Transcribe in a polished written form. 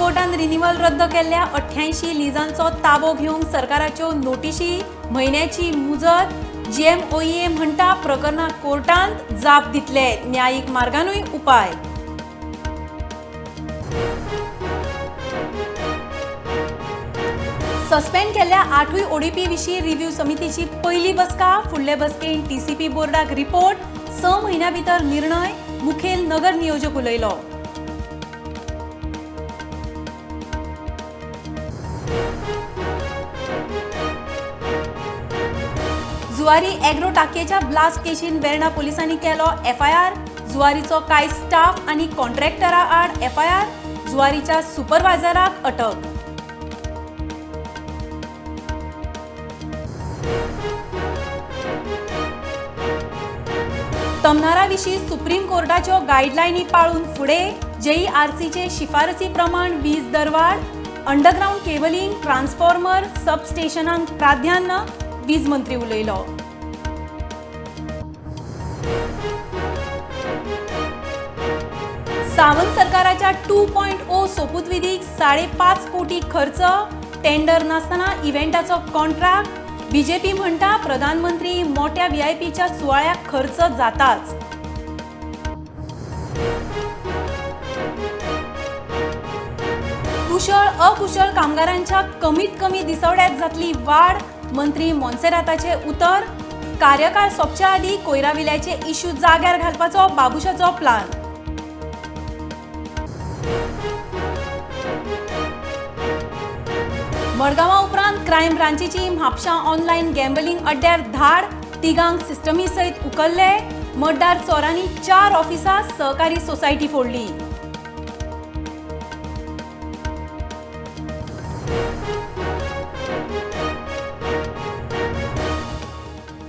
कोर्टान renewal रद्द केल्ल्या 88 लिजांचो ताबो घेवंक सरकाराच्यो नोटिशी, म्हयन्याची मुजत. जीएमओईए म्हणटा प्रकरणाक कोर्टांत जाप दितले, न्यायीक मार्गानूय उपाय. सस्पेंड केल्ल्या 8 ओडीपी विशीं रिव्ह्यू समितीची पयली बसका. फुडले बसकेन टीसीपी बोर्डाक रिपोर्ट. 6 म्हयन्यां भितर निर्णय, मुखेल नगर नियोजक उलयलो. जुवारी एग्रो टाकयेच्या ब्लास्ट केशीन वेर्णा पोलिसांनी केलो एफआयआर. जुवारीचो कांय स्टाफ आनी कॉन्ट्रॅक्टरा आड एफआयआर. जुवारीच्या सुपरवायझराक अटक. तमनारा विशीं सुप्रीम कोर्टाच्यो गायडलायनी पाळून फुडें जेईआरसीचे शिफारसी प्रमाण वीज दरवाड. अंडरग्रावंड केबलिंग, ट्रान्सफॉर्मर, सबस्टेशनांक प्राधान्य, वीज मंत्री उलयलो. सावंत सरकाराच्या 2.0 सोपूतविधीक 5.5 कोटी खर्च. टेंडर नासतना इव्हेंटाचो कॉन्ट्रॅक्ट. बीजेपी म्हणटा प्रधानमंत्री मोठ्या व्हीआयपीच्या सुवाळ्याक खर्च जाताच. कुशळ अकुशळ कामगारांच्या कमीत कमी दिसवड्यात जातली वाड, मंत्री मोन्सेराताचे उतर. कार्यकाळ सोंपच्या आदीं कोयराविल्याचे इश्यू जाग्यार घालपाचो बाबुशाचो प्लान. मडगांवा उपरांत क्रायम ब्रांचीची म्हापशा ऑनलायन गॅम्बलिंग अड्ड्यार धाड. तिगांक सिस्टमी सयत उखल्ले. मतदार चोरांनी 4 ऑफिसां सहकारी सोसायटी फोडली.